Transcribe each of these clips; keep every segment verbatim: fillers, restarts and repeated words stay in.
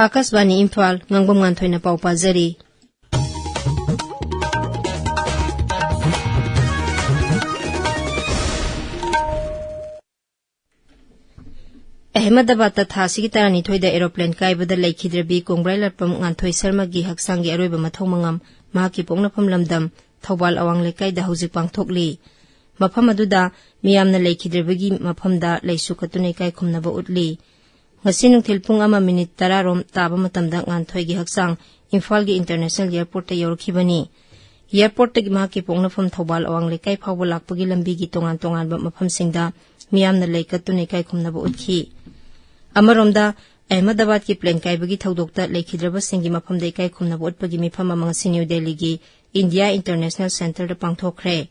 ꯑꯥꯀꯥꯁꯕꯥꯅꯤ ꯏꯝꯐꯥꯜ, ꯉꯥꯡꯕꯝ ꯉꯥꯟꯊꯣꯏꯅ ꯄꯥꯎ ꯄꯥꯖꯔꯤ꯫ ꯑꯍꯃꯗꯥꯕꯥꯗꯇ ꯊꯥ ꯑꯁꯤꯒꯤ ꯇꯔꯥꯅꯤꯊꯣꯏꯗ ꯑꯦꯔꯣꯄ꯭ꯂꯦꯟ ꯀꯥꯏꯕꯗ ꯂꯩꯈꯤꯗ꯭ꯔꯕꯤ ꯀꯣꯡꯕ꯭ꯔꯥꯏ ꯂꯥꯠꯄꯝ ꯉꯥꯟꯊꯣꯏ ꯁꯔꯃꯒꯤ ꯍꯛꯆꯥꯡꯒꯤ ꯑꯔꯣꯏꯕ ꯃꯊꯧ ꯃꯉꯝ ꯃꯍꯥꯛꯀꯤ ꯄꯣꯛꯅꯐꯝ ꯂꯝꯗꯝ ꯊꯧꯕꯥꯜ ꯑꯋꯥꯡ ꯂꯩꯀꯥꯏꯗ ꯍꯧꯖꯤꯛ ꯄꯥꯡꯊꯣꯛꯂꯤ꯫ ꯃꯐꯝ ꯑꯗꯨꯗ ꯃꯤꯌꯥꯝꯅ ꯂꯩꯈꯤꯗ꯭ꯔꯕꯒꯤ ꯃꯐꯝꯗ ꯂꯩꯁꯨ ꯀꯠꯇꯨꯅ ꯏꯀꯥꯏ ꯈꯨꯝꯅꯕ ꯎꯠꯂꯤ꯫ ꯉꯁꯤ ꯅꯨꯡꯊꯤꯜ ꯄꯨꯡ ꯑꯃ ꯃꯤꯅꯤꯠ ꯇꯔꯥ ꯔꯣꯝ ꯇꯥꯕ ꯃꯇꯝꯗ ꯉꯥꯟꯊꯣꯏꯒꯤ ꯍꯛꯆꯥꯡ ꯏꯝꯐꯥꯜꯒꯤ ꯏꯟꯇꯔꯅꯦꯁꯅꯦꯜ ꯑꯦꯌꯔꯄꯣꯔꯠꯇ ꯌꯧꯔꯛꯈꯤꯕꯅꯤ꯫ ꯑꯦꯌꯔꯄꯣꯔꯠꯇꯒꯤ ꯃꯍꯥꯛꯀꯤ ꯄꯣꯛꯅꯐꯝ ꯊꯧꯕꯥꯜ ꯑꯋꯥꯡ ꯂꯩꯀꯥꯏ ꯐꯥꯎꯕ ꯂꯥꯛꯄꯒꯤ ꯂꯝꯕꯤꯒꯤ ꯇꯣꯉꯥꯟ ꯇꯣꯉꯥꯟꯕ ꯃꯐꯝꯁꯤꯡꯗ ꯃꯤꯌꯥꯝꯅ ꯂꯩ ꯀꯠꯇꯨꯅ ꯏꯀꯥꯏ ꯈꯨꯝꯅꯕ ꯎꯠꯈꯤ꯫ ꯑꯃꯔꯣꯝꯗ, ꯑꯍꯃꯗꯥꯕꯥꯗꯀꯤ ꯄ꯭ꯂꯦꯟ ꯀꯥꯏꯕꯒꯤ ꯊꯧꯗꯣꯛꯇ ꯂꯩꯈꯤꯗ꯭ꯔꯕꯁꯤꯡꯒꯤ ꯃꯐꯝꯗ ꯏꯀꯥꯏ ꯈꯨꯝꯅꯕ ꯎꯠꯄꯒꯤ ꯃꯤꯐꯝ ꯑꯃ ꯉꯁꯤ ꯅ꯭ꯌꯨ ꯗꯦꯜꯂꯤꯒꯤ ꯏꯟꯗꯤꯌꯥ ꯏꯟꯇꯔꯅꯦꯁꯅꯦꯜ ꯁꯦꯟꯇꯔꯗ ꯄꯥꯡꯊꯣꯛꯈ꯭ꯔꯦ꯫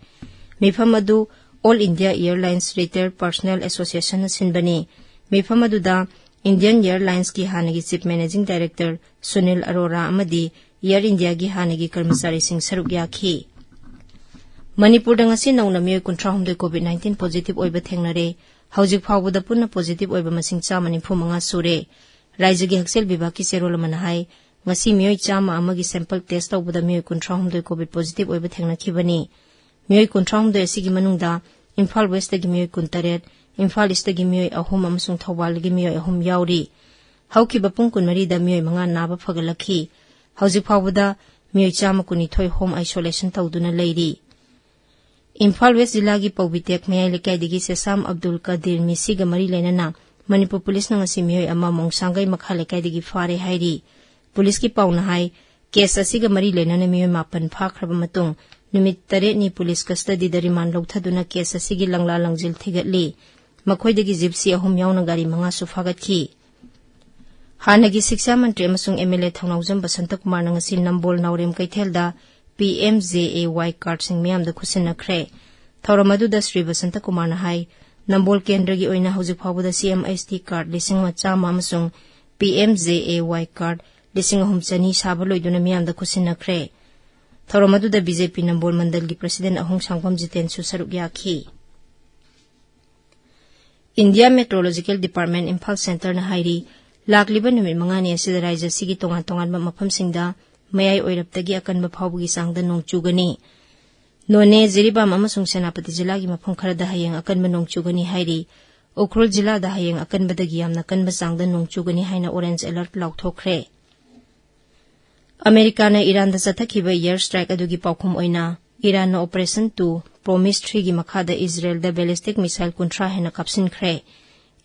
ꯃꯤꯐꯝ ꯑꯗꯨ ꯑꯣꯜ ꯏꯟꯗꯤꯌꯥ ꯑꯦꯌꯔꯂꯥꯏꯟꯁ ꯔꯤꯇꯦꯜ ꯄꯔꯁꯅꯦꯜ ꯑꯦꯁꯣꯁꯤꯌꯦꯁꯟꯅ ꯁꯤꯟꯕꯅꯤ꯫ ꯃꯤꯐꯝ ꯑꯗꯨꯗ ꯏꯟꯗꯤꯌꯟ ꯑꯦꯌꯔꯂꯥꯏꯟꯁꯀꯤ ꯍꯥꯟꯅꯒꯤ ꯆꯤꯐ ꯃꯦꯅꯦꯖꯤꯡ ꯗꯥꯏꯔꯦꯛꯇꯔ ꯁꯨꯅꯤꯜ ꯑꯔꯣꯔꯥ ꯑꯃꯗꯤ ꯑꯦꯌꯔ ꯏꯟꯗꯤꯌꯥꯒꯤ ꯍꯥꯟꯅꯒꯤ ꯀꯔꯃꯆꯥꯔꯤꯁꯤꯡ ꯁꯔꯨꯛ ꯌꯥꯈꯤ꯫ ꯃꯅꯤꯄꯨꯔꯗ ꯉꯁꯤ ꯅꯧꯅ ꯃꯤꯑꯣꯏ ꯀꯨꯟꯊ꯭ꯔꯥꯍꯨꯝꯗꯣꯏ ꯀꯣꯚꯤꯗ ꯅꯥꯏꯟꯇꯤꯟ ꯄꯣꯖꯤꯇꯤꯚ ꯑꯣꯏꯕ ꯊꯦꯡꯅꯔꯦ꯫ ꯍꯧꯖꯤꯛ ꯐꯥꯎꯕꯗ ꯄꯨꯟꯅ ꯄꯣꯖꯤꯇꯤꯚ ꯑꯣꯏꯕ ꯃꯁꯤꯡ ꯆꯥꯝꯃ ꯅꯤꯐꯨ ꯃꯉꯥ ꯁꯨꯔꯦ꯫ ꯔꯥꯏꯖ꯭ꯌꯒꯤ ꯍꯛꯁꯦꯜ ꯕꯤꯚꯥꯒꯀꯤ ꯆꯦꯔꯣꯜ ꯑꯃꯅ ꯍꯥꯏ, ꯉꯁꯤ ꯃꯤꯑꯣꯏ ꯆꯥꯝꯃ ꯑꯃꯒꯤ ꯁꯦꯝꯄꯜ ꯇꯦꯁ ꯇꯧꯕꯗ ꯃꯤꯑꯣꯏ ꯀꯨꯟꯊ꯭ꯔꯥꯍꯨꯝꯗꯣꯏ ꯀꯣꯚꯤꯗ ꯄꯣꯖꯤꯇꯤꯚ ꯑꯣꯏꯕ ꯊꯦꯡꯅꯈꯤꯕꯅꯤ꯫ ꯃꯤꯑꯣꯏ ꯀꯨꯟꯊ꯭ꯔꯥꯍꯨꯝꯗꯣꯏ ꯑꯁꯤꯒꯤ ꯃꯅꯨꯡꯗ ꯏꯝꯐꯥꯜ ꯋꯦꯁꯇꯒꯤ ꯃꯤꯑꯣꯏ ꯀꯨꯟꯇꯔꯦꯠ, ꯏꯝꯐꯥꯜ ꯏꯁꯇꯒꯤ ꯃꯤꯑꯣꯏ ꯑꯍꯨꯝ ꯑꯃꯁꯨꯡ ꯊꯧꯕꯥꯜꯗꯒꯤ ꯃꯤꯑꯣꯏ ꯑꯍꯨꯝ ꯌꯥꯎꯔꯤ꯫ ꯍꯧꯈꯤꯕ ꯄꯨꯡ ꯀꯨꯟꯃꯔꯤꯗ ꯃꯤꯑꯣꯏ ꯃꯉꯥ ꯅꯥꯕ ꯐꯒꯠꯂꯛꯈꯤ꯫ ꯍꯧꯖꯤꯛ ꯐꯥꯎꯕꯗ ꯃꯤꯑꯣꯏ ꯆꯥꯝꯃ ꯀꯨꯟꯅꯤꯊꯣꯏ ꯍꯣꯝ ꯑꯥꯏꯁꯣꯂꯦꯁꯟ ꯇꯧꯗꯨꯅ ꯂꯩꯔꯤ꯫ ꯏꯝꯐꯥꯜ ꯋꯦꯁ ꯖꯤꯂꯥꯒꯤ ꯄꯧꯕꯤꯇꯦꯛ ꯃꯌꯥꯏ ꯂꯩꯀꯥꯏꯗꯒꯤ ꯁꯦꯁꯥꯝ ꯑꯕꯗꯨꯜ ꯀꯗꯤꯔ ꯃꯤꯁꯤꯒ ꯃꯔꯤ ꯂꯩꯅꯅ ꯃꯅꯤꯄꯨꯔ ꯄꯨꯂꯤꯁꯅ ꯉꯁꯤ ꯃꯤꯑꯣꯏ ꯑꯃ ꯃꯣꯡꯁꯥꯡꯒꯩ ꯃꯈꯥ ꯂꯩꯀꯥꯏꯗꯒꯤ ꯐꯥꯔꯦ ꯍꯥꯏꯔꯤ꯫ ꯄꯨꯂꯤꯁꯀꯤ ꯄꯥꯎꯅ ꯍꯥꯏ, ꯀꯦꯁ ꯑꯁꯤꯒ ꯃꯔꯤ ꯂꯩꯅꯅ ꯃꯤꯑꯣꯏ ꯃꯥꯄꯟ ꯐꯥꯈ꯭ꯔꯕ ꯃꯇꯨꯡ, ꯅꯨꯃꯤꯠ ꯇꯔꯦꯠꯅꯤ ꯄꯨꯂꯤꯁ ꯀꯁꯇꯗꯤꯗ ꯔꯤꯃꯥꯟ ꯂꯧꯊꯗꯨꯅ ꯀꯦꯁ ꯑꯁꯤꯒꯤ ꯂꯪꯂꯥ ꯂꯪꯖꯤꯜ ꯊꯤꯒꯠꯂꯤ꯫ ꯃꯈꯣꯏꯗꯒꯤ ꯖꯤꯞꯁꯤ ꯑꯍꯨꯝ ꯌꯥꯎꯅ ꯒꯥꯔꯤ ꯃꯉꯥꯁꯨ ꯐꯥꯒꯠꯈꯤ꯫ ꯍꯥꯟꯅꯒꯤ ꯁꯤꯛꯁꯥ ꯃꯟꯇ꯭ꯔꯤ ꯑꯃꯁꯨꯡ ꯑꯦꯝ ꯑꯦꯜ ꯑꯦ ꯊꯧꯅꯥꯎꯖꯝ ꯕꯁꯟꯇ ꯀꯨꯃꯥꯔꯅ ꯉꯁꯤ ꯅꯝꯕꯣꯜ ꯅꯥꯎꯔꯦꯝ ꯀꯩꯊꯦꯜꯗ ꯄꯤ ꯑꯦꯝ ꯖꯦ ꯑꯦ ꯋꯥꯏ ꯀꯥꯔꯗꯁꯤꯡ ꯃꯤꯌꯥꯝꯗ ꯈꯨꯠꯁꯤꯟꯅꯈ꯭ꯔꯦ꯫ ꯊꯧꯔꯝ ꯑꯗꯨꯗ ꯁ꯭ꯔꯤ ꯕꯁꯟꯇ ꯀꯨꯃꯥꯔꯅ ꯍꯥꯏ, ꯅꯝꯕꯣꯜ ꯀꯦꯟꯗ꯭ꯔꯒꯤ ꯑꯣꯏꯅ ꯍꯧꯖꯤꯛ ꯐꯥꯎꯕꯗ ꯁꯤ ꯑꯦꯝ ꯑꯩꯆ ꯇꯤ ꯀꯥꯔꯗ ꯂꯤꯁꯤꯡ ꯑꯃ ꯆꯥꯝꯃ ꯑꯃꯁꯨꯡ ꯄꯤ ꯑꯦꯝ ꯖꯦ ꯑꯦ ꯋꯥꯏ ꯀꯥꯔꯗ ꯂꯤꯁꯤꯡ ꯑꯍꯨꯝ ꯆꯅꯤ ꯁꯥꯕ ꯂꯣꯏꯗꯨꯅ ꯃꯤꯌꯥꯝꯗ ꯈꯨꯠꯁꯤꯟꯅꯈ꯭ꯔꯦ꯫ ꯊꯧꯔꯝ ꯑꯗꯨꯗ ꯕꯤ ꯖꯦ ꯄꯤ ꯅꯝꯕꯣꯜ ꯃꯟꯗꯜꯒꯤ ꯄ꯭ꯔꯁꯤꯗꯦꯟ ꯑꯍꯣꯡ ꯁꯥꯡꯕꯝ ꯖꯤꯇꯦꯟꯁꯨ ꯁꯔꯨꯛ ꯌꯥꯈꯤ꯫ ꯏꯟꯗꯤꯌꯥ ꯃꯦꯇ꯭ꯔꯣꯂꯣꯖꯤꯀꯦꯜ ꯗꯤꯄꯥꯔꯠꯃꯦꯟ ꯏꯝꯐꯥꯜ ꯁꯦꯟꯇꯔꯅ ꯍꯥꯏꯔꯤ, ꯂꯥꯛꯂꯤꯕ ꯅꯨꯃꯤꯠ ꯃꯉꯥꯅꯤ ꯑꯁꯤꯗ ꯔꯥꯖ꯭ꯌ ꯑꯁꯤꯒꯤ ꯇꯣꯉꯥꯟ ꯇꯣꯉꯥꯟꯕ ꯃꯐꯝꯁꯤꯡꯗ ꯃꯌꯥꯏ ꯑꯣꯏꯔꯞꯇꯒꯤ ꯑꯀꯟꯕ ꯐꯥꯎꯕꯒꯤ ꯆꯥꯡꯗ ꯅꯣꯡ ꯆꯨꯒꯅꯤ꯫ ꯅꯣꯅꯦ, ꯖꯤꯔꯤꯕꯥꯝ ꯑꯃꯁꯨꯡ ꯁꯦꯅꯥꯄꯇꯤ ꯖꯤꯂꯥꯒꯤ ꯃꯐꯝ ꯈꯔꯗ ꯍꯌꯦꯡ ꯑꯀꯟꯕ ꯅꯣꯡ ꯆꯨꯒꯅꯤ ꯍꯥꯏꯔꯤ꯫ ꯎꯈ꯭ꯔꯨꯜ ꯖꯤꯂꯥꯗ ꯍꯌꯦꯡ ꯑꯀꯟꯕꯗꯒꯤ ꯌꯥꯝꯅ ꯀꯟꯕ ꯆꯥꯡꯗ ꯅꯣꯡ ꯆꯨꯒꯅꯤ ꯍꯥꯏꯅ orange alert ꯂꯥꯎꯊꯣꯛꯈ꯭ꯔꯦ꯫ ꯑꯃꯦꯔꯤꯀꯥꯅ ꯏꯔꯥꯟꯗ ꯆꯠꯊꯈꯤꯕ air strike ꯑꯗꯨꯒꯤ ꯄꯥꯎꯈꯨꯝ ꯑꯣꯏꯅ ꯏꯔꯥꯟꯅ Operation Two Promise Threeꯒꯤ ꯃꯈꯥꯗ ꯏꯖꯔꯦꯜꯗ ballistic missile ꯀꯨꯟꯊ꯭ꯔꯥ ꯍꯦꯟꯅ ꯀꯥꯞꯁꯤꯟꯈ꯭ꯔꯦ꯫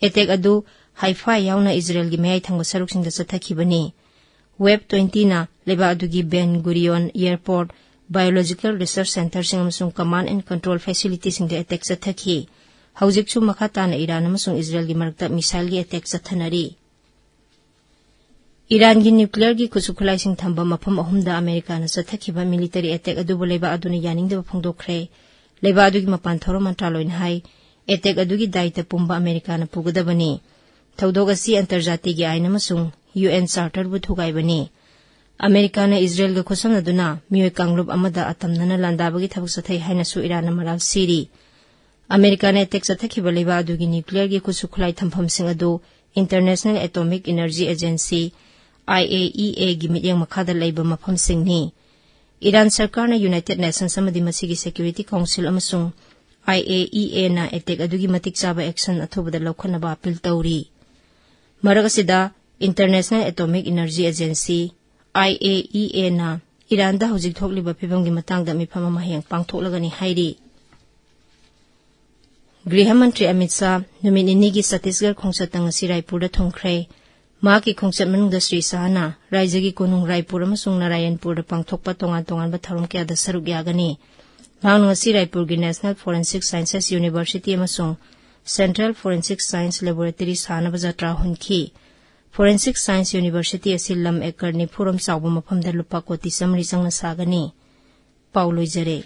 Attack ꯑꯗꯨ ꯍꯥꯏꯐꯥ ꯌꯥꯎꯅ ꯏꯖꯔꯦꯜꯒꯤ ꯃꯌꯥꯏ ꯊꯪꯕ ꯁꯔꯨꯛꯁꯤꯡꯗ ꯆꯠꯊꯈꯤꯕꯅꯤ꯫ Wave Twentyꯅ ꯂꯩꯕꯥꯛ ꯑꯗꯨꯒꯤ Ben Gurion Airport, Biological Research Centreꯁꯤꯡ ꯑꯃꯁꯨꯡ command and control facilityꯁꯤꯡꯗ attack ꯆꯠꯊꯈꯤ꯫ ꯍꯧꯖꯤꯛꯁꯨ ꯃꯈꯥ ꯇꯥꯅ ꯏꯔꯥꯟ ꯑꯃꯁꯨꯡ ꯏꯖꯔꯦꯜꯒꯤ ꯃꯔꯛꯇ missileꯒꯤ attack ꯆꯠꯊꯅꯔꯤ꯫ ꯏꯔꯥꯟꯒꯤ nuclearꯒꯤ ꯈꯨꯠꯁꯨ ꯈꯨꯠꯂꯥꯏꯁꯤꯡ ꯊꯝꯕ ꯃꯐꯝ ꯑꯍꯨꯝꯗ ꯑꯃꯦꯔꯤꯀꯥꯅ ꯆꯠꯊꯈꯤꯕ military attack ꯑꯗꯨꯕꯨ ꯂꯩꯕꯥꯛ ꯑꯗꯨꯅ ꯌꯥꯅꯤꯡꯗꯕ ꯐꯣꯡꯗꯣꯛꯈ꯭ꯔꯦ꯫ ꯂꯩꯕꯥꯛ ꯑꯗꯨꯒꯤ ꯃꯄꯥꯟ ꯊꯧꯔꯝ ꯃꯟꯇ꯭ꯔꯥꯂꯣꯏꯅ ꯍꯥꯏ, attack ꯑꯗꯨꯒꯤ ꯗꯥꯏꯇ ꯄꯨꯝꯕ ꯑꯃꯦꯔꯤꯀꯥꯅ ꯄꯨꯒꯗꯕꯅꯤ꯫ ꯊꯧꯗꯣꯛ ꯑꯁꯤ ꯑꯟꯇꯔꯖꯥꯇꯤꯒꯤ ꯑꯥꯏꯟ ꯑꯃꯁꯨꯡ UN Charterꯕꯨ ꯊꯨꯒꯥꯏꯕꯅꯤ꯫ ꯑꯃꯦꯔꯤꯀꯥꯅ ꯏꯖꯔꯦꯜꯒ ꯈꯨꯠꯁꯝꯅꯗꯨꯅ ꯃꯤꯑꯣꯏ ꯀꯥꯡꯂꯨꯞ ꯑꯃꯗ ꯑꯇꯝꯅꯅ ꯂꯥꯟꯗꯥꯕꯒꯤ ꯊꯕꯛ ꯆꯠꯊꯩ ꯍꯥꯏꯅꯁꯨ ꯏꯔꯥꯟꯅ ꯃꯔꯥꯜ ꯁꯤꯔꯤ꯫ ꯑꯃꯦꯔꯤꯀꯥꯅ attack ꯆꯠꯊꯈꯤꯕ ꯂꯩꯕꯥꯛ ꯑꯗꯨꯒꯤ nuclearꯒꯤ ꯈꯨꯠꯁꯨ ꯈꯨꯠꯂꯥꯏ ꯊꯝꯐꯝꯁꯤꯡ ꯑꯗꯨ International Atomic Energy Agency, IAEAꯒꯤ ꯃꯤꯠꯌꯦꯡ ꯃꯈꯥꯗ ꯂꯩꯕ ꯃꯐꯝꯁꯤꯡꯅꯤ꯫ ꯏꯔꯥꯟ ꯁꯔꯀꯥꯔꯅ United Nations ꯑꯃꯗꯤ ꯃꯁꯤꯒꯤ Security Council ꯑꯃꯁꯨꯡ IAEAꯅ attack ꯑꯗꯨꯒꯤ ꯃꯇꯤꯛ ꯆꯥꯕ action ꯑꯊꯨꯕꯗ ꯂꯧꯈꯠꯅꯕ appeal ꯇꯧꯔꯤ꯫ ꯃꯔꯛ ꯑꯁꯤꯗ, International Atomic Energy Agency, IAEAꯅ ꯏꯔꯥꯟꯗ ꯍꯧꯖꯤꯛ ꯊꯣꯛꯂꯤꯕ ꯐꯤꯕꯝꯒꯤ ꯃꯇꯥꯡꯗ ꯃꯤꯐꯝ ꯑꯃ ꯍꯌꯦꯡ ꯄꯥꯡꯊꯣꯛꯂꯒꯅꯤ ꯍꯥꯏꯔꯤ꯫ ꯒ꯭ꯔꯤꯍ ꯃꯟꯇ꯭ꯔꯤ ꯑꯃꯤꯠ ꯁꯥꯍ ꯅꯨꯃꯤꯠ ꯅꯤꯅꯤꯒꯤ ꯆꯇꯤꯁꯒꯔ ꯈꯣꯡꯆꯠꯇ ꯉꯁꯤ ꯔꯥꯏꯄꯨꯔꯗ ꯊꯨꯡꯈ꯭ꯔꯦ꯫ ꯃꯍꯥꯛꯀꯤ ꯈꯣꯡꯆꯠ ꯃꯅꯨꯡꯗ ꯁ꯭ꯔꯤ ꯁꯥꯍꯅ ꯔꯥꯏꯖ꯭ꯌꯒꯤ ꯀꯣꯅꯨꯡ ꯔꯥꯏꯄꯨꯔ ꯑꯃꯁꯨꯡ ꯅꯥꯔꯥꯌꯟꯄꯨꯔꯗ ꯄꯥꯡꯊꯣꯛꯄ ꯇꯣꯉꯥꯟ ꯇꯣꯉꯥꯟꯕ ꯊꯧꯔꯝ ꯀꯌꯥꯗ ꯁꯔꯨꯛ ꯌꯥꯒꯅꯤ꯫ ꯃꯍꯥꯛꯅ ꯉꯁꯤ ꯔꯥꯏꯄꯨꯔꯒꯤ National Forensic Sciences University ꯑꯃꯁꯨꯡ Central Forensic Science Laboratory ꯁꯥꯅꯕ ꯖꯇ꯭ꯔꯥ ꯍꯨꯟꯈꯤ꯫ Forensic Science University ꯑꯁꯤ ꯂꯝ acre ꯅꯤꯐꯨ ꯔꯣꯝ ꯆꯥꯎꯕ ꯃꯐꯝꯗ ꯂꯨꯄꯥ ꯀꯣꯇꯤ ꯆꯥꯃꯔꯤ ꯆꯪꯅ ꯁꯥꯒꯅꯤ꯫ ꯄꯥꯎ ꯂꯣꯏꯖꯔꯦ꯫